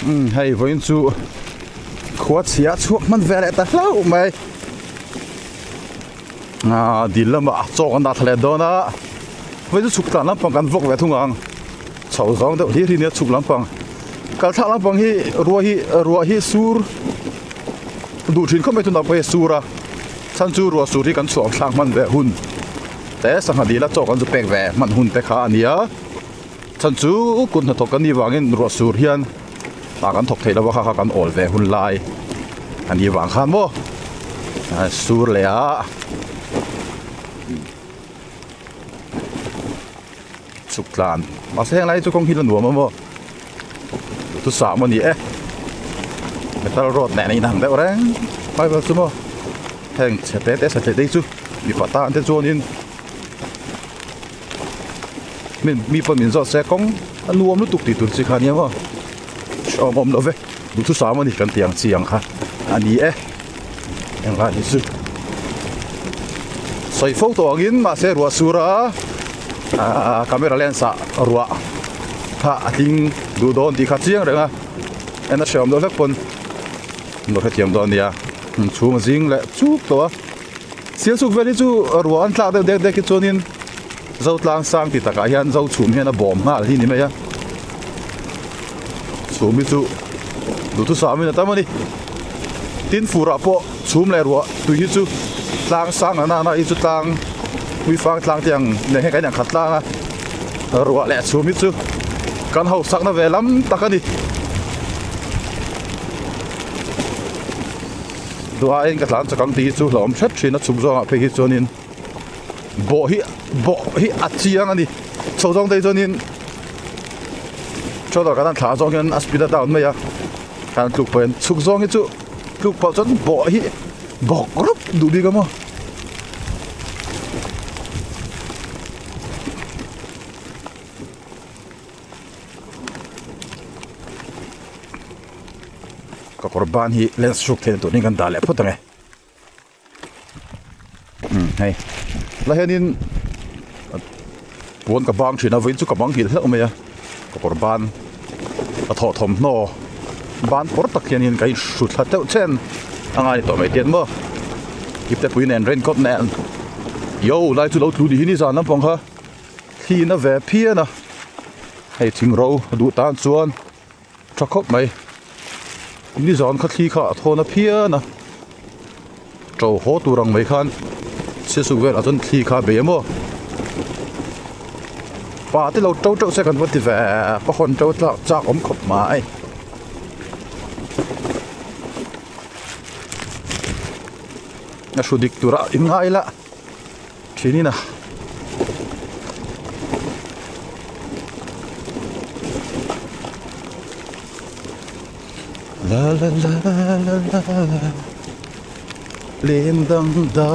Umm hei vawiin chu khua chhia chhuak hman ve leh ta hlauh mai ah dil lamah chaw kan dah thla leh dawn a vawiin chu chhuk tlan lampang kan vawk ve thung ang chho zawng deuh hlir hi nia chhuk lampang kal thlak lampang hi ruah hi ruah hi sur duh thin khawp mai tunah pawh hei a sur a chhan chu ruah sur hi kan chhuah thlak hman ve hun te sangha dila chaw kan zu pek ve hman hun te kha a ni a. Chhan chu kut hnathawk kan nih vangin ruah sur hian hna kan thawk theih lo a kha kha kan awl ve hun lai a nih vang khan maw sur leh a chhuk tlan mahse heng lai hi chu kawng hi la nuam a maw thusah maw ni e metal road nen a inang deuh reng mai vel chu maw heng chhe te te satliah te hi chu mipa tan te chuanin. Mi pawn min zawt se kawng a nuam lutuk tih tur chi kha ania maw hrehawm awm lo ve duhthusam a ni kan tih ang chi ang kha a ni e englai hi chu sawi fo tawh angin mahse ruah sur a ahh camera lens ah ruah kha a tling duh dawn tih kha chiang reng a en a hrehawm deuh hlek pawn an lo hrethiam dawn a nia chhum a zing leh chuk tawh a. Sialsuk vel hi chu ruah an tlak deuh dek dek hi chuanin Zotlang sang ti takah hian zo chhum hian a bawm nghal hi ni mai a chhum hi chu duhthusam in a tam a ni tin furah pawh chhum leh ruah tui hi chu tlang sang a nana hi chu tlang puifang tlang te ang nen hian kan inang khat tlang a ruah leh chhum hi chu kan hausakna ve lam tak a ni. Duhaiin ka tlan chak ang tih hi chu hlauhawm hret thin a chhuk zawngah phei hi chuanin bawh hi bawh hi a chiang a ni chho zawng te hi chuanin shoulder kan han thlah zawng hian a speed a down mai a kan tluk pawh hian chhuk zawng hi chu tluk pawh chuan bawh hi bawk rup duh bik a maw. Ka kawr ban hi lens hruk theihna turin kan dah leh phawt ang e umm hei la hianin puan ka bang thin a vawiin chu ka bang nghilh hlauh mai a ka kawr ban ka thawh thawmhnaw ban kawr tak hianin ka inhru thla deuh chen a ngai tawh mai tiang maw ipte pui nen raincoat nen yo lai chu lo tlu ni hi nizan lampang kha thli na ve phian a hei thing ro duh tan chuan. Tha khawp mai nizan kha thli kha a thawn a phian a to haw tur ang mai khan chhiasuk velah chuan thli kha a bei a maw pa te lo to teuh se kan va ti ve ka hawn to tlak chak awm khawp mai. A hru dik turah inngai ila. Thin in a. La la la la la la Lem dang da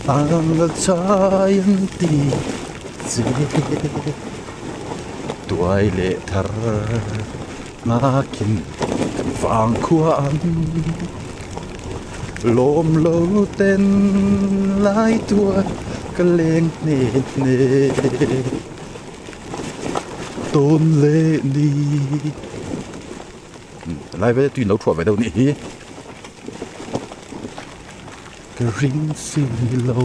ang a chai an ti che Tuai leh thar nghakin kan vang khua ang. Lawm lo ten lai tuar ka leng hne hne tawn leh ni lai ve tui lo thuah ve deuh nih hi ka ring si lo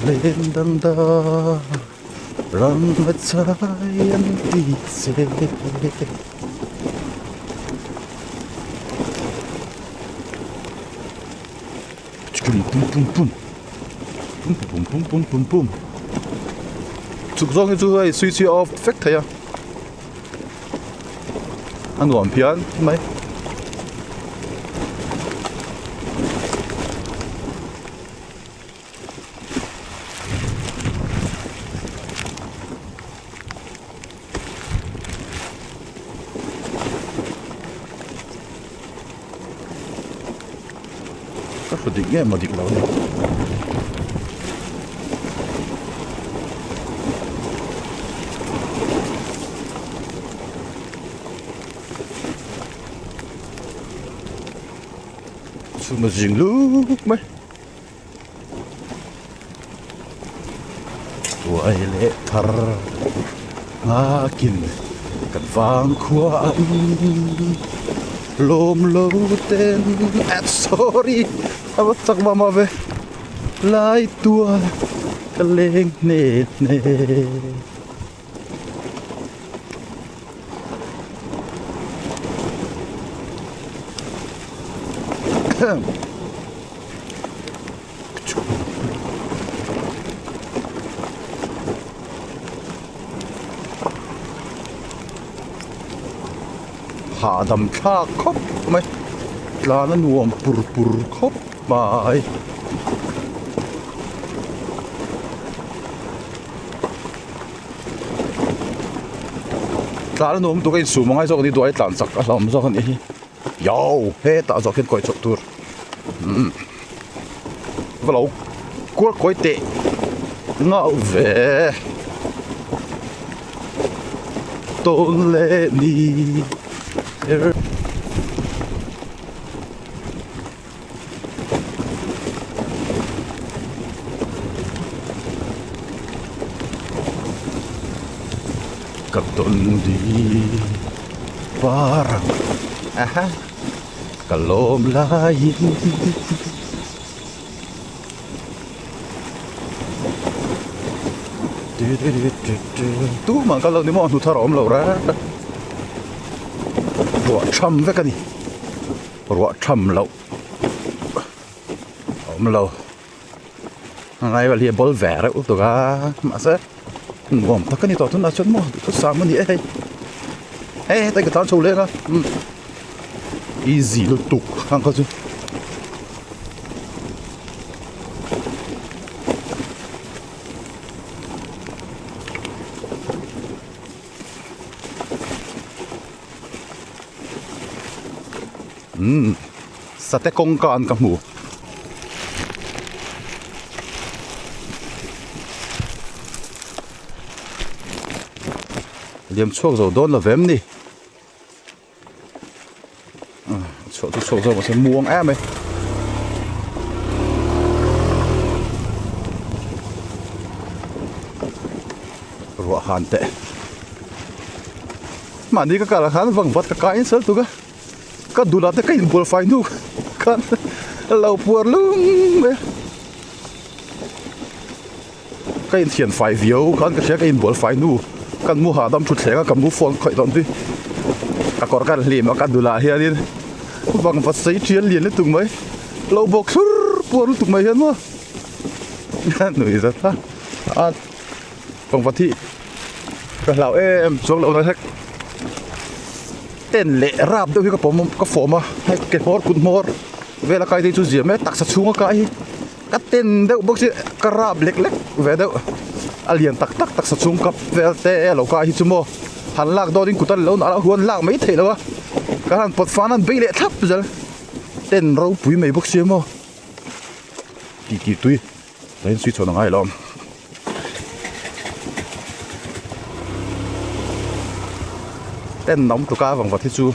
len dang da ram a chai an ti che. Pum pum pum pum pum pum pum pum pum pum chuk zawng hi chu hei switch hi a off vek thei a a nuam phian mai. Ka hmu dik nge maw dik lo ni. Chhuma zing luk mai. Tuai leh thar Nghakin kan vang khua ang lawm lo ten eh sorry a va chak mah mah ve lai tual ka leng hne hne. Hahdam thlak khawp mai tlan a nuam pur pur khawp mai. Tlan a nuam lutuk a insum a ngai zawk a ni duai tlan chak a hlauhawm zawk a nih hi. Yo hetah zawk hian kawi chawp tur umm va lo kual kawi teh ngauh ve tawn leh ni er. Ka tawn di parang aha ka lawm laiin tumah ka lo ni maw hnu thar a awm lo reng ruah tham vek a ni ruah tham loh a awm lo. Ngai vel hi a bawl ve reuh lutuk a mahse nuam tak a ni tawh tunah chuan maw duhthusam a ni e hei hei heta ka tlan chho leng a umm easy lutuk ang kha chu. Umm sate kawngka an ka hmu. Liam chhuak zo dawn lo vem ni. Chhuah chu chhuak zawk mahse muang em mai. Ruah han teh. Mahni ka kal ah khan vang vat ka kai in sal tuk a. Ka dulah te ka inbual fai hnu khan a lo puar lung mai a. Ka inthian fai viau khan ka hria ka inbual fai hnu kan mu hahdam thutthleng a ka mu phone khawih dawn tui. Ka kawr kan hlim a ka dulah hianin vangvat sei thial lian lutuk mai lo bawk thlur puar lutuk mai hian maw nui zat a a vangvat hi ka hlau em em chuang loh na hlek. Ten leh rap deuh hi ka pawm ka fawm a hei ke hmawr kut hmawr vela kai te chu zia mai taksa chhunga kai hi ka ten deuh bawk si ka rap lek lek ve deuh a lian tak tak taksa chhung kap vel te a lo kai hi chu maw han lak dawn in kut a lo nah loh huan lak mai theih loh a kan han pawt fan a an bei leh thlap zel ten ropui mai bawk sia maw tih tih tui. Train switch hawn a ngai lo. Tent a awm tluk a vang vat hi chu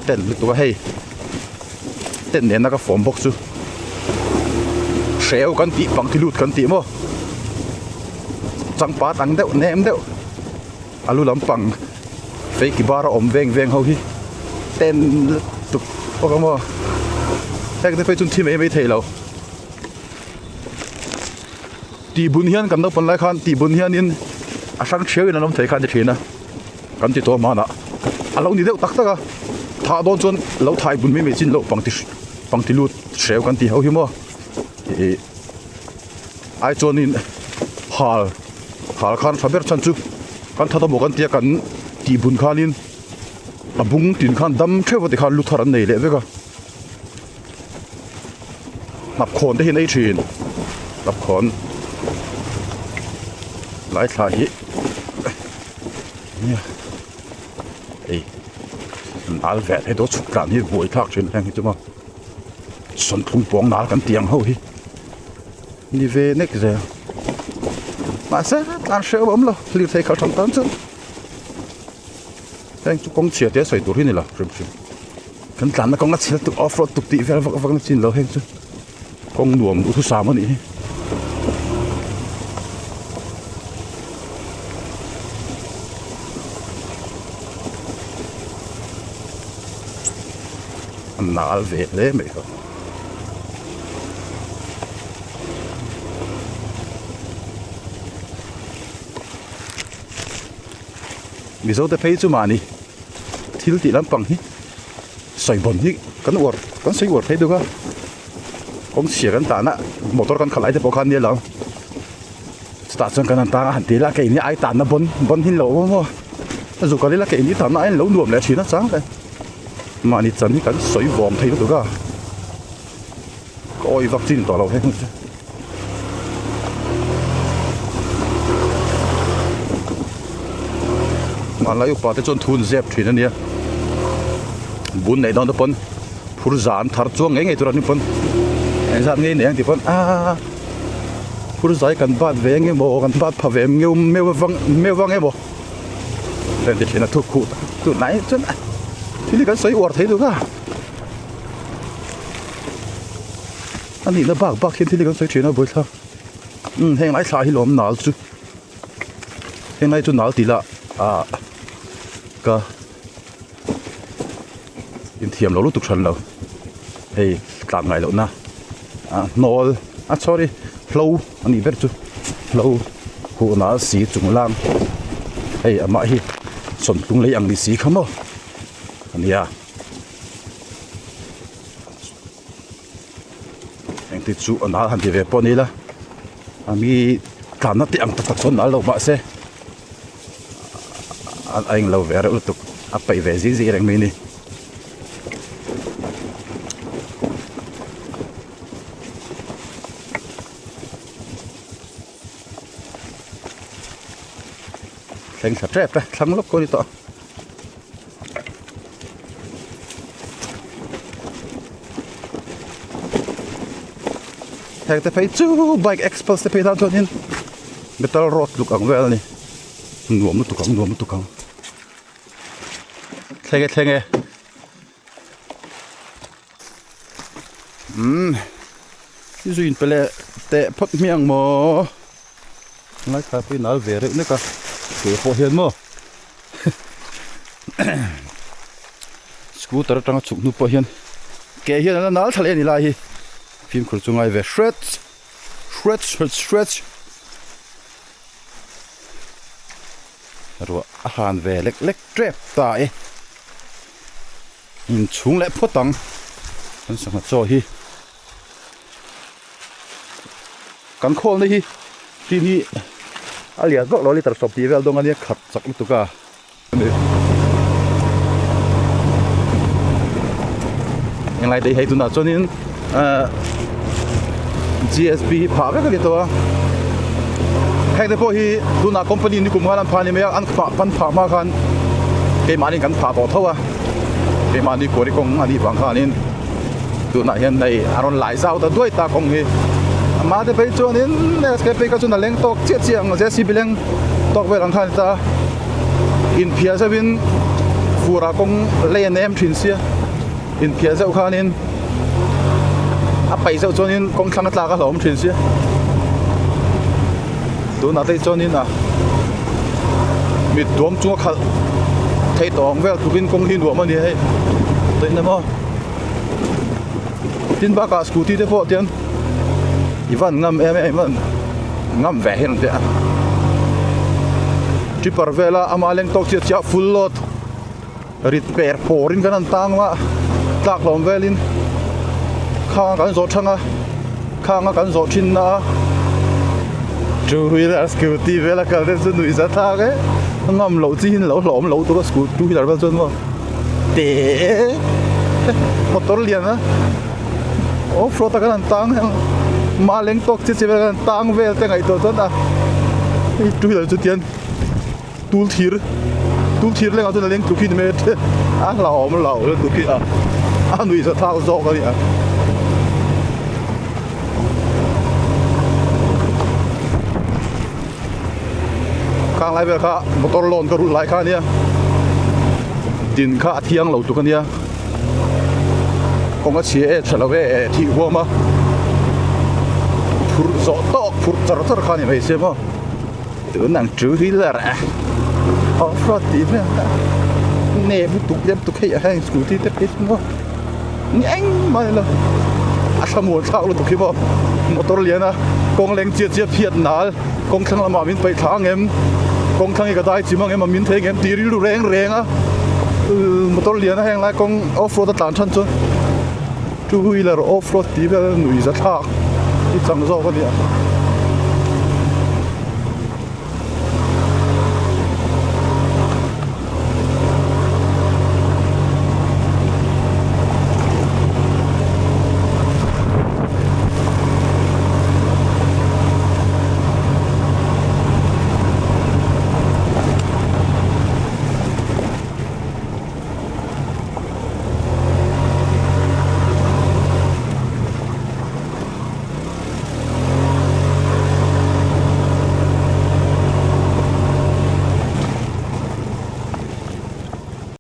tent lutuk a hei tent nena ka form bawk chu hreu kan tih pang ti lut kan tih maw changpat ang deuh nem deuh a lu lampang feiki bar a awm veng veng ho hi tent lutuk bawk a maw heng te phei chu an thi mai mai thei lo. Tih bun hian kan naupang lai khan tih bun hianin a hrang thiau in an awm thei kha a ni thin a kan ti tawh hmanah a lo ni deuh tak tak a thah dawn chuan lo thai bun mai mai chin loh pangti pangti lut hreu kan tih ho hi maw ih ai chuanin hal hal khan tha ber chhan chu kan that a maw kan tia kan tih bun khanin a bung tin khan dam theuh a tikhan lu thar an nei leh vek a. Hnapkhawn te hi an ei thin hnapkhawn lai thla hi nia hei an al ve thei dawn chhuk tlan hi buai thlak thin heng hi chu maw sawnthlum pawng nal kan tih ang ho hi ni ve nek zel mahse tlan hreuh a awm lo lirthei khalh hran tan chuan heng chu kawng chhia te a sawi tur hi a ni lo hrim hrim. Kan tlanna kawng a chhel tuk off road tuk tih vel vak vak na chin lo heng chu kawng nuam duhthusam a nih hi. a nal ve hle mai kha. Mizo te phei chu mahni thil tih lampang hi sawi bawn hi kan uar kan sawi uar phei deuh a kawng chhia kan tana motor kan khalh lai te pawh khan nia lo chutah chuan kan han tang a han ti ila keini ai tanna bawn bawn hin lo awm maw a zuk kal ila keini tanna aiin lo nuam leh thin a chang le mahni chan hi kan sawi vawm thei lutuk a ka awi vak chin tawh lo heng chu. Hmanlai upa te chuan thu an zep thin a nia bun neih dawn te pawn phur za an thar chuang ngei ngei tur an ni pawn engzat ngei nei ang tih pawn aaa phur zai kan bat ve eng emaw kan bat pha ve ngeu meuh vang meuh vang emaw heng ti thin a thu khuh tak tunlai chuan thil hi kan sawi uar thei lutuk a. A nihna bak bak hian thil hi kan sawi thin a buaithlak umm heng lai thla hi lawm nal chu heng lai chu nal tih lah ah ka inthiam lo lutuk hran lo hei tlan ngai loh na ah hnawl a sorry hlo a nih ber chu hlo huh nal si chung lang hei amah hi sawmtlung lei ang ni si kha maw a nia. Engti chu a nal han ti ve pawh ni ila a mi tlanna te ang tak tak chuan nal lo mahse a englo ve reuh lutuk a peih ve zing zing reng mai a ni. Thleng thla tep e thlang lawk pawh a ni tawh. Heng te phei chu bike express te phei tan chuanin metal road tluk ang vel a ni nuam lutuk ang nuam lutuk ang thleng e thleng e umm zui in pe leh teh phawt hmiang maw. Ngaithla pawhin a al ve reuh nek a ke pawh hian maw scooter atanga chhuk hnu pawh hian ke hian a la nal thla leh a ni lai hi fimkhur chu ngai ve hret hret hret hret ruah a han ve lek lek tep ta e inchhung leh phawt ang kan sangha chaw hi. Kan khawlna hi tin hi a lian vak lo litre 20 vel dawn a nia khat chak lutuk a. Englai daih hei tunah chuanin ahh G_S_P hi phah vek a ni tawh a heng te pawh hi tunah company nikum khan an phah a ni mai a an phah an phah hma khan keimahni kan phah tawh tho a keimahni kuari kawng a nih vang khanin. Tunah hian hei a rawn lai zau ta duai ta kawng hi amah te phei chuanin SK phei kha chuan a leng tawk chiah chiah ang JCB leng tawk vel ang khan a ni ta a inphiah zeuhin fur ah kawng lei a nem thin sia inphiah zeuh khanin a paih zeuh chuanin kawng thlang a tlak a hlauhawm thin sia tunah te chuanin a mit tuam chunga khalh theih tawh ang vel tlukin kawng hi nuam a ni hei tawih maw. Tin bakah scooty te pawh tian i van ngam em em a ngam ve hian ang teh a tipper vela ama leng tawk chiah chiah full load rit per pawr in kan han tang a tlak hlawm velin khang kan zawh thang a khang a kan zawh thin na a two wheeler scooty vela kal te chu nuih za thlak e ngam loh chi in lo hlawm lo tur a scooty two wheeler vel chuan maw. Te motor lian a off road a kan han tang hian mah leng tawk chi chi vel kan han tang vel te ngaihtuah chuan a hei two wheeler chu tian tul thir tul thir lengah chuan a leng tluk hi ni mai a a hlauhawm lo lutuk hi a a nuih za thlak zawk a ni a. Khang lai vel kha motor loan ka rulh lai kha ania din kha a thiang lo tuk ania kawng a chhia e tha lo e eh thih huam a phurh zawh tawk phurh char char kha a ni mai sia maw tun ang two wheeler a off road tih vel kha nep lutuk lem tuk hei a heng scooty te phei chu maw. Ni engmah ni lo a thlamuan thlak lutuk hi maw motor lian a kawng leng chiah chiah phiat nal kawng thlang lamah min paih thla ang em kawng thlang hi ka dai chim ang em a min thei ang em tih rilru reng reng a motor lian a heng lai kawng off road a tlan than chuan two wheeler off road tih vel a nuih za thlak i chang zawk a nia.